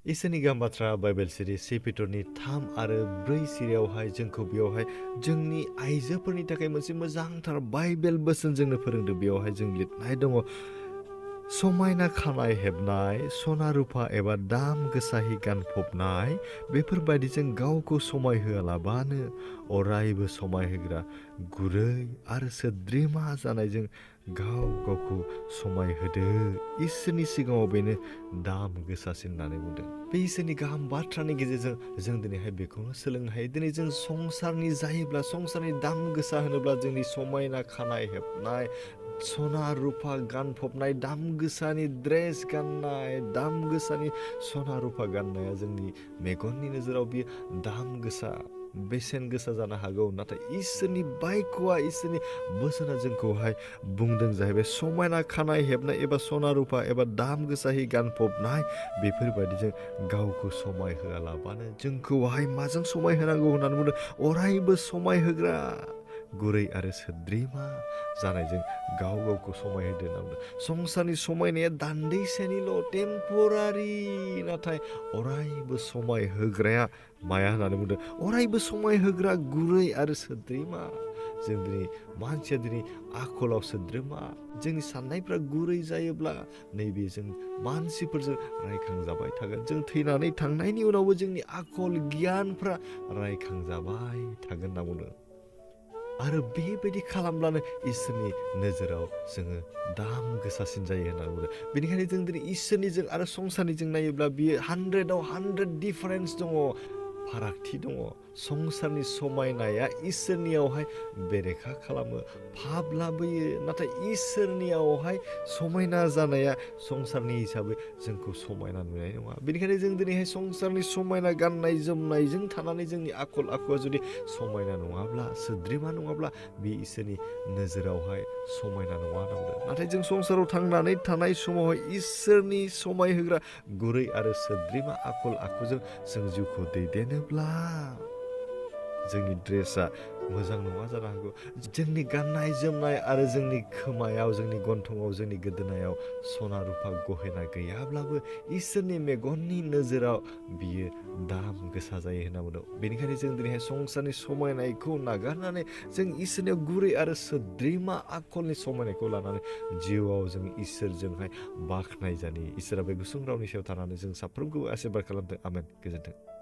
इसोरनि गाहाम बाथ्रा बाइबेल सिरि 1 पेटरनि 3 आरो 4 सिरियावहाय जोंखौ बेयावहाय जोंनि आइजोफोरनि थाखाय मोनसे मोजांथार बाइबेल बोसोन जोंनो फोरोंदों। बेयावहाय जों लिरनाय दङ, समायना खानाय हेबनाय, सना रुफा एबा दाम गोसायै गानफबनाय बेफोरबायदिजों गावखौ समायहोआलाबानो अरायबो समायहोग्रा गुरै आरो सोद्रोमा जानायजों गावखौ समायहोदो। इसोरनि सिगाङाव बेनो दाम गोसासिन होननानै बुंदों। बे इसोरनि गाहाम बाथ्रानि गेजेरजों जों दिनैहाय बेखौनो सोलोंनो हायो। दिनै जों संसारनि जायोब्ला, संसारनि दाम गोसा होनोब्ला जोंनि समायना खानाय हेबनाय, सना रुफा गानफबनाय, दाम गोसानि ड्रेस गाननाय, दाम गोसानि सना रुफा गाननाया जोंनि मेगननि नोजोराव बियो दाम गोसा, बेसेन गोसा जानो हागौ। नाथाय इसोरनि बायख'आ, इसोरनि बोसोना जोंखौहाय बुंदों जाहैबाय, समायना खानाय हेबनाय एबा सना रुफा एबा दाम गोसायै गानफबनाय बेफोरबायदिजों गावखौ समायहोआलाबानो जोंखौहाय माजों समायहोनांगौ होननानै बुंदों? अरायबो समायहोग्रा गुरै आरो सोद्रोमा जानायजों गावखौ समायहोदो होनना बुंदों। संसारनि समायनाया दान्दिसेनिल', टेम्परारि, नाथाय अरायबो समायहोग्राया माया होननानै बुंदों? अरायबो समायहोग्रा गुरै आरो सोद्रोमा। जों दिनै मानसिया दिनै आखलाव सोद्रोमा, जोंनि साननायफ्रा गुरै जायोब्ला नैबे जों मानसिफोरजों रायखांजाबाय थागोन। जों थैनानै थांनायनि उनावबो जोंनि आखल गियानफ्रा रायखांजाबाय थागोन होनना बुंदों। आरो बेबायदि खालामब्लानो इसोरनि नोजोराव जोङो दाम गोसासिन जायो होननानै बुंदों। बेनिखायनो जों दिनै इसोरनिजों आरो संसारनिजों नायोब्ला बियो 100आव 100 डिफारेन्स दङ, फारागथि दङ। संसारनि समायनाया इसोरनियावहाय बेरेखा खालामो, फाब लाबोयो। नाथाय इसोरनियावहाय समायना जानाया संसारनि हिसाबै जोंखौ समायना नुनाय नङा। बेनिखायनो जों दिनैहाय संसारनि समायना गाननाय जोमनायजों थानानै जोंनि आखल आखुआ जुदि समायना नङाब्ला, सोद्रोमा नङाब्ला, बे इसोरनि नोजोरावहाय समायना नङा होनना बुंदों। नाथाय जों संसाराव थांनानै थानाय समावहाय इसोरनि समायहोग्रा गुरै आरो सोद्रोमा आखल आखुजों जों जिउखौ दैदेनोब्ला जोंनि ड्रेसा मोजां नङा जानो हागौ। जोंनि गाननाय जोमनाय आरो जोंनि खोमायाव, जोंनि गन्थङाव, जोंनि गोदोनायाव सना रुफा गहेना गैयाब्लाबो इसोरनि मेगननि नोजोराव बियो दाम गोसा जायो होनना बुंदों। बेनिखायनो जों दिनैहाय संसारनि समायनायखौ नागारनानै जों इसोरनियाव गुरै आरो सोद्रोमा आखलनि समायनायखौ लानानै जिउआव जों इसोरजोंहाय बाख्नायजानि। इसोरा बे गुसुं रावनि सायाव थानानै जों साफ्रोमखौबो आशीर्बाद खालामदों। आमेन। गोजोन्थों।